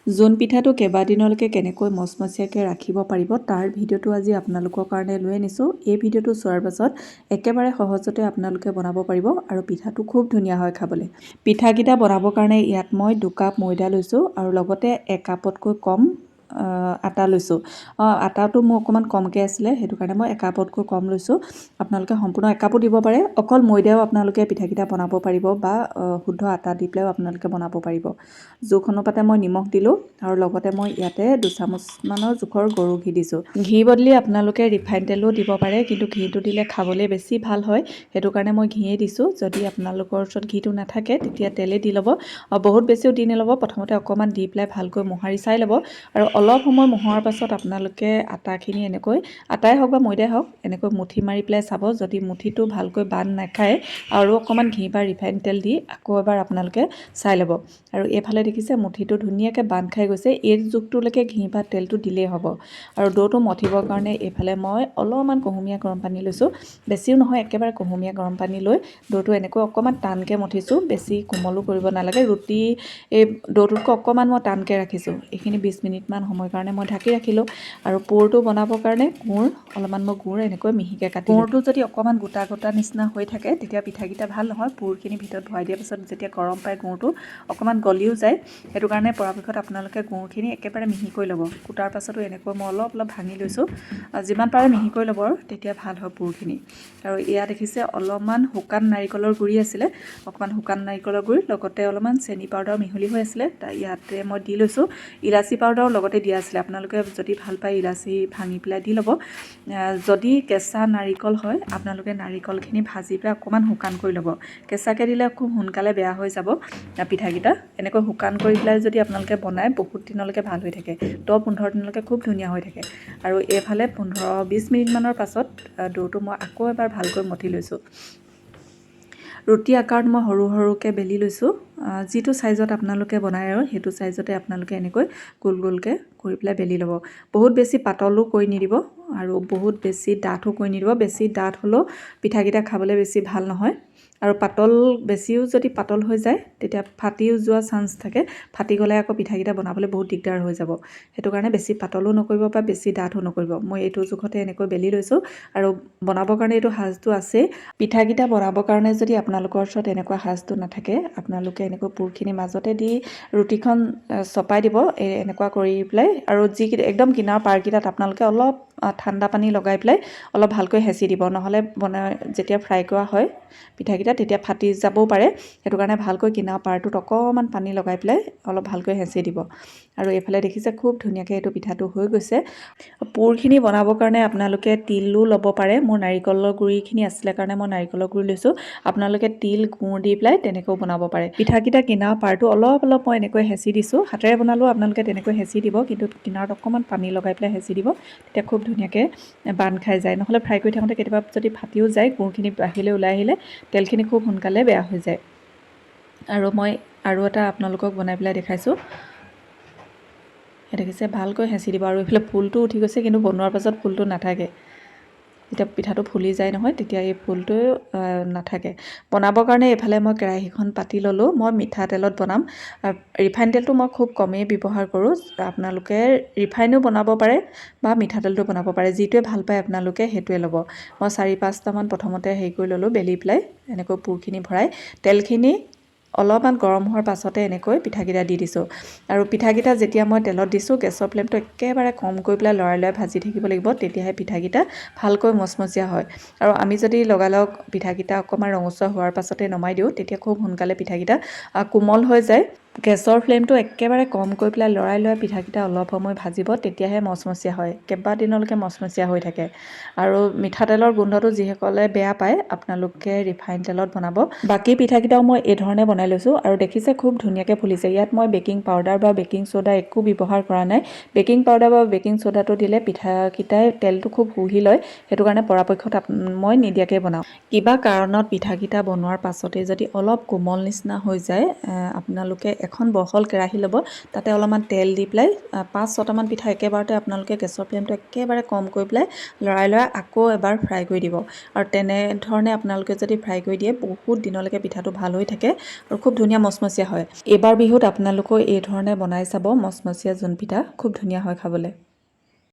জোন পিঠাটো কেইবাদিনলৈকে কেনেকৈ মচমচীয়াকৈ ৰাখিব পাৰিব, তাৰ ভিডিঅ'টো আজি আপোনালোকৰ কাৰণে লৈ আনিছোঁ। এই ভিডিঅ'টো চোৱাৰ পাছত একেবাৰে সহজতে আপোনালোকে বনাব পাৰিব আৰু পিঠাটো খুব ধুনীয়া হয় খাবলৈ। পিঠাকেইটা বনাবৰ কাৰণে ইয়াত মই 2 কাপ ময়দা লৈছোঁ আৰু লগতে একাপতকৈ কম আটা লৈছোঁ। আটাটো মোৰ অকণমান কমকৈ আছিলে, সেইটো কাৰণে মই একাপতকৈ কম লৈছোঁ। আপোনালোকে সম্পূৰ্ণ একাপো দিব পাৰে, অকল ময়দাও আপোনালোকে পিঠাকেইটা বনাব পাৰিব বা শুদ্ধ আটা দি পেলাইও আপোনালোকে বনাব পাৰিব। জোখ অনুপাতে মই নিমখ দিলোঁ আৰু লগতে মই ইয়াতে দুচামুচমানৰ জোখৰ গৰু ঘি দিছোঁ। ঘি বদলি আপোনালোকে ৰিফাইন তেলো দিব পাৰে, কিন্তু ঘিটো দিলে খাবলৈ বেছি ভাল হয়, সেইটো কাৰণে মই ঘিয়ে দিছোঁ। যদি আপোনালোকৰ ওচৰত ঘিটো নাথাকে, তেতিয়া তেলেই দি ল'ব আৰু বহুত বেছিও দি নল'ব। প্ৰথমতে অকণমান দি পেলাই ভালকৈ মোহাৰি চাই ল'ব আৰু অলপ সময় মোহোৱাৰ পাছত আপোনালোকে আটাখিনি এনেকৈ, আটাই হওক বা ময়দাই হওক, এনেকৈ মুঠি মাৰি পেলাই চাব। যদি মুঠিটো ভালকৈ বান্ধ নাখায়, আৰু অকণমান ঘি বা ৰিফাইন তেল দি আকৌ এবাৰ আপোনালোকে চাই ল'ব। আৰু এইফালে দেখিছে, মুঠিটো ধুনীয়াকৈ বান্ধ খাই গৈছে। এই জোখটোলৈকে ঘি বা তেলটো দিলেই হ'ব। আৰু দৌটো মঠিবৰ কাৰণে এইফালে মই অলপমান কুহুমীয়া গৰম পানী লৈছোঁ। বেছিও নহয়, একেবাৰে কুহুমীয়া গৰম পানী লৈ দৌটো এনেকৈ অকণমান টানকৈ মঠিছোঁ। বেছি কোমলো কৰিব নালাগে। ৰুটি এই দৌটোতকৈ অকণমান মই টানকৈ ৰাখিছোঁ। এইখিনি 20 মিনিটমান সময়ৰ কাৰণে মই ঢাকি ৰাখিলোঁ। আৰু পুৰটো বনাবৰ কাৰণে গুড় অলপমান, মই গুড় এনেকৈ মিহিকৈ কাটি, গুড়টো যদি অকণমান গোটা গোটা নিচিনা হৈ থাকে, তেতিয়া পিঠাকেইটা ভাল নহয়। পুৰখিনি ভিতৰত ভৰাই দিয়াৰ পাছত যেতিয়া গৰম পায়, গুড়টো অকণমান গলিও যায়। সেইটো কাৰণে পৰাপক্ষত আপোনালোকে গুড়খিনি একেবাৰে মিহিকৈ ল'ব। কুটাৰ পাছতো এনেকৈ মই অলপ অলপ ভাঙি লৈছোঁ। যিমান পাৰে মিহিকৈ ল'ব আৰু তেতিয়া ভাল হয় পুৰখিনি। আৰু এয়া দেখিছে, অলপমান শুকান নাৰিকলৰ গুড়ি আছিলে। অকণমান শুকান নাৰিকলৰ গুড়ি, লগতে অলপমান চেনি পাউডাৰ মিহলি হৈ আছিলে, ইয়াতে মই দি লৈছোঁ। ইলাচি পাউডাৰো লগতে দিয়া আছিলে। আপোনালোকে যদি ভাল পায়, ইলাচি ভাঙি পেলাই দি ল'ব। যদি কেঁচা নাৰিকল হয়, আপোনালোকে নাৰিকলখিনি ভাজি পেলাই অকণমান শুকান কৰি ল'ব। কেঁচাকৈ দিলে খুব সোনকালে বেয়া হৈ যাব পিঠাকেইটা। এনেকৈ শুকান কৰি পেলাই যদি আপোনালোকে বনায়, বহুত দিনলৈকে ভাল হৈ থাকে। 10-15 দিনলৈকে খুব ধুনীয়া হৈ থাকে। আৰু এইফালে 15-20 মিনিটমানৰ পাছত দৌটো মই আকৌ এবাৰ ভালকৈ মঠি লৈছোঁ। ৰুটি আকাৰত মই সৰু সৰুকৈ বেলি লৈছোঁ। যিটো চাইজত আপোনালোকে বনায় আৰু সেইটো চাইজতে আপোনালোকে এনেকৈ গোল গোলকৈ কৰি পেলাই বেলি ল'ব। বহুত বেছি পাতলো কৰি নিদিব আৰু বহুত বেছি ডাঠো কৰি নিদিব। বেছি ডাঠ হ'লেও পিঠাকেইটা খাবলৈ বেছি ভাল নহয় আৰু পাতল বেছিও যদি পাতল হৈ যায়, তেতিয়া ফাটিও যোৱা চান্স থাকে। ফাটি গ'লে আকৌ পিঠাকেইটা বনাবলৈ বহুত দিগদাৰ হৈ যাব। সেইটো কাৰণে বেছি পাতলো নকৰিব বা বেছি ডাঠো নকৰিব। মই এইটো জোখতে এনেকৈ বেলি লৈছোঁ আৰু বনাবৰ কাৰণে এইটো সাজটো আছেই। পিঠাকেইটা বনাবৰ কাৰণে যদি আপোনালোকৰ ওচৰত এনেকুৱা সাজটো নাথাকে, আপোনালোকে এনেকৈ পুৰখিনি মাজতে দি ৰুটিখন চপাই দিব এই এনেকুৱা কৰি পেলাই। আৰু যিকেইটা একদম কিনাৰ পাৰকেইটাত আপোনালোকে অলপ ঠাণ্ডা পানী লগাই পেলাই অলপ ভালকৈ হেঁচি দিব। নহ'লে বনাই যেতিয়া ফ্ৰাই কৰা হয় পিঠাকেইটা, তেতিয়া ফাটি যাবও পাৰে। সেইটো কাৰণে ভালকৈ কিনাৰ পাৰটোত অকণমান পানী লগাই পেলাই অলপ ভালকৈ হেঁচি দিব। আৰু এইফালে দেখিছে, খুব ধুনীয়াকৈ এইটো পিঠাটো হৈ গৈছে। পুৰখিনি বনাবৰ কাৰণে আপোনালোকে তিলো ল'ব পাৰে। মোৰ নাৰিকলৰ গুড়িখিনি আছিলে কাৰণে মই নাৰিকলৰ গুড়ি লৈছোঁ। আপোনালোকে তিল, গুড় দি পেলাই তেনেকৈও বনাব পাৰে। পিঠাকেইটা কিনাৰ পাৰটো অলপ অলপ মই এনেকৈ হেঁচি দিছোঁ। হাতেৰে বনালেও আপোনালোকে তেনেকৈ হেঁচি দিব, কিন্তু কিনাৰত অকণমান পানী লগাই পেলাই হেঁচি দিব। তেতিয়া খুব ধুনীয়াকৈ বান্ধ খাই যায়। নহ'লে ফ্ৰাই কৰি থাকোঁতে কেতিয়াবা যদি ফাটিও যায়, গুড়খিনি বাহিৰলৈ ওলাই আহিলে তেলখিনি খুব সোনকালে বেয়া হৈ যায়। আৰু মই আৰু এটা আপোনালোকক বনাই পেলাই দেখাইছোঁ। দেখিছে, ভালকৈ হেঁচি দিব। আৰু এইফালে ফুলটো উঠি গৈছে, কিন্তু বনোৱাৰ পাছত ফুলটো নাথাকে। যেতিয়া পিঠাটো ফুলি যায় নহয়, তেতিয়া এই ফুলটো নাথাকে। বনাবৰ কাৰণে এইফালে মই কেৰাহীখন পাতি ল'লোঁ। মই মিঠাতেলত বনাম। ৰিফাইন তেলটো মই খুব কমেই ব্যৱহাৰ কৰোঁ। আপোনালোকে ৰিফাইনো বনাব পাৰে বা মিঠাতেলটো বনাব পাৰে। যিটোৱে ভাল পায় আপোনালোকে সেইটোৱে ল'ব। মই চাৰি পাঁচটামান প্ৰথমতে হেৰি কৰি ল'লোঁ, বেলি পেলাই এনেকৈ পুৰখিনি ভৰাই তেলখিনি অলপমান গৰম হোৱাৰ পাছতে এনেকৈ পিঠাকেইটা দি দিছোঁ। আৰু পিঠাকেইটা যেতিয়া মই তেলত দিছোঁ, গেছৰ ফ্লেমটো একেবাৰে কম কৰি পেলাই লৰাই লৰাই ভাজি থাকিব লাগিব। তেতিয়াহে পিঠাকেইটা ভালকৈ মচমচীয়া হয়। আৰু আমি যদি লগালগ পিঠাকেইটা অকণমান ৰঙচুৱা হোৱাৰ পাছতে নমাই দিওঁ, তেতিয়া খুব সোনকালে পিঠাকেইটা কোমল হৈ যায়। গেছৰ ফ্লেমটো একেবাৰে কম কৰি পেলাই লৰাই লৰাই পিঠাকেইটা অলপ সময় ভাজিব, তেতিয়াহে মচমচীয়া হয়, কেইবাদিনলৈকে মচমচীয়া হৈ থাকে। আৰু মিঠাতেলৰ গোন্ধটো যিসকলে বেয়া পায়, আপোনালোকে ৰিফাইন তেলত বনাব। বাকী পিঠাকেইটাও মই এই ধৰণে বনাই লৈছোঁ। আৰু দেখিছে, খুব ধুনীয়াকৈ ফুলিছে। ইয়াত মই বেকিং পাউডাৰ বা বেকিং চ'ডা একো ব্যৱহাৰ কৰা নাই। বেকিং পাউডাৰ বা বেকিং চ'ডাটো দিলে পিঠাকেইটাই তেলটো খুব শুহি লয়। সেইটো কাৰণে পৰাপক্ষত মই নিদিয়াকৈ বনাওঁ। কিবা কাৰণত পিঠাকেইটা বনোৱাৰ পাছতেই যদি অলপ কোমল নিচিনা হৈ যায়, আপোনালোকে এখন বহল কেৰাহী ল'ব, তাতে অলপমান তেল দি পেলাই 5-6টামান পিঠা একেবাৰতে আপোনালোকে গেছৰ ফ্লেমটো একেবাৰে কম কৰি পেলাই লৰাই লৰাই আকৌ এবাৰ ফ্ৰাই কৰি দিব। আৰু তেনেধৰণে আপোনালোকে যদি ফ্ৰাই কৰি দিয়ে, বহুত দিনলৈকে পিঠাটো ভাল হৈ থাকে আৰু খুব ধুনীয়া মচমচীয়া হয়। এইবাৰ বিহুত আপোনালোকেও এই ধৰণে বনাই চাব মচমচীয়া জোন পিঠা, খুব ধুনীয়া হয় খাবলৈ।